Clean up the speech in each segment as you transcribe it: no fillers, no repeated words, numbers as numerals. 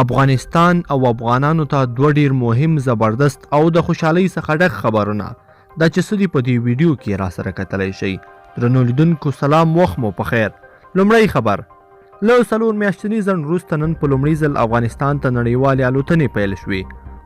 افغانستان او افغانانو ته دوه ډیر مهم، زبردست او د خوشحالۍ څخه ډک خبرونه دا چې څه دي، په دې ویډیو کې را سره کتلی شئ. درنو لیدونکو سلام، وخت مو په خیر. لومړی خبر، له 4 میاشتني ځنډ وروسته نن په لومړي ځل افغانستان ته نړیوالې الوتنې پیل شوې.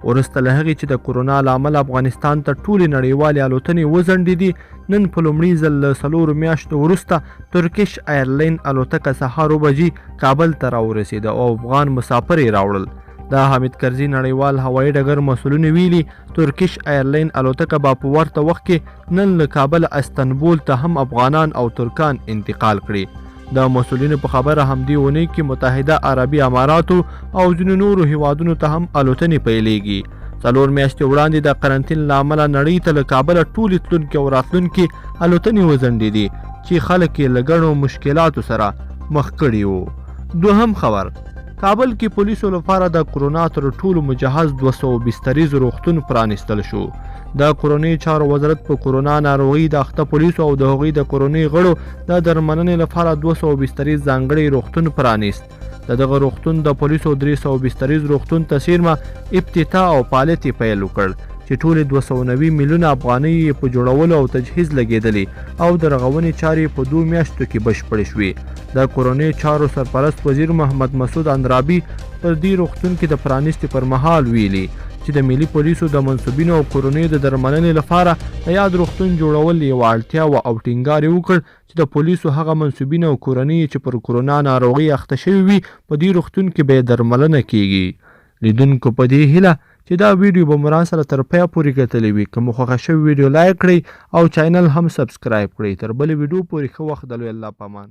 وروسته له هغې چې د کرونا له امله افغانستان ته ټولې نړیوالې الوتنې وځنډېدې، نن په لومړي ځل له 4 میاشتو وروسته ترکش ایرلاین الوتکه سهار 7 بجې کابل ته راورسېده او افغان مسافر یې راوړل. د حامد کرزي نړیوال هوایي ډګر مسؤلینو ویلي، ترکش ایرلاین الوتکه به په ورته وخت کې نن له کابل استنبول ته هم افغانان او ترکان انتقال کړي. د مسؤلینو په خبره، همدې اونۍ کې متحده عربي اماراتو او ځینو نورو هیوادونو ته هم الوتنې پیلېږي. 4 میاشتې وړاندې د قرنطین له امله نړۍ ته له کابله ټولې تلونکې او راتلونکې الوتنې وځنډېدې چې خلک یې له ګڼو مشکلاتو سره مخ کړي وو. دوهم خبر، کابل کې پولیسو لپاره د کرونا تر ټولو مجهز 200 بستریز روغتون پرانیستل شو. د کورنیو چارو وزارت په کرونا ناروغۍ د اخته پولیسو او د هغوی د کورنۍ غړو د درملنې لپاره 200 بستریز ځانګړی روغتون پرانیست. د دغه روغتون د پولیسو 300 بستریز روغتون ته څېرمه افتتاح او فعالیت یې پیل وکړ چې ټولې 290 میلیونه افغانۍ یې په جوړولو او تجهیز لګېدلې او د رغونې چارې په 2 میاشتو کې بشپړې شوې. د کورنیو چارو سرپرست وزیر محمد مسعود اندرابي پر دې روغتون کې د پرانیستې پر مهال ویلي چې د ملي پولیسو د منسوبینو او کورنیو د درملنې لپاره د یاد روغتون جوړول یوه اړتیا وه او ټینګار یې وکړ چې د پولیسو هغه منسوبین او کورنۍ چې پر کرونا ناروغۍ اخته شوي وي، په دې روغتون کې به یې درملنه کیږي. لیدونکو په دې هیله چې دا ویډیو به مو راسره تر پایه پورې کتلې وي. که مو خوښه شوې، ویډیو لایک کړئ او چینل هم سبسکرایب کړئ. تر بلې ویډیو پورې ښه وخت، د لوی الله په امان.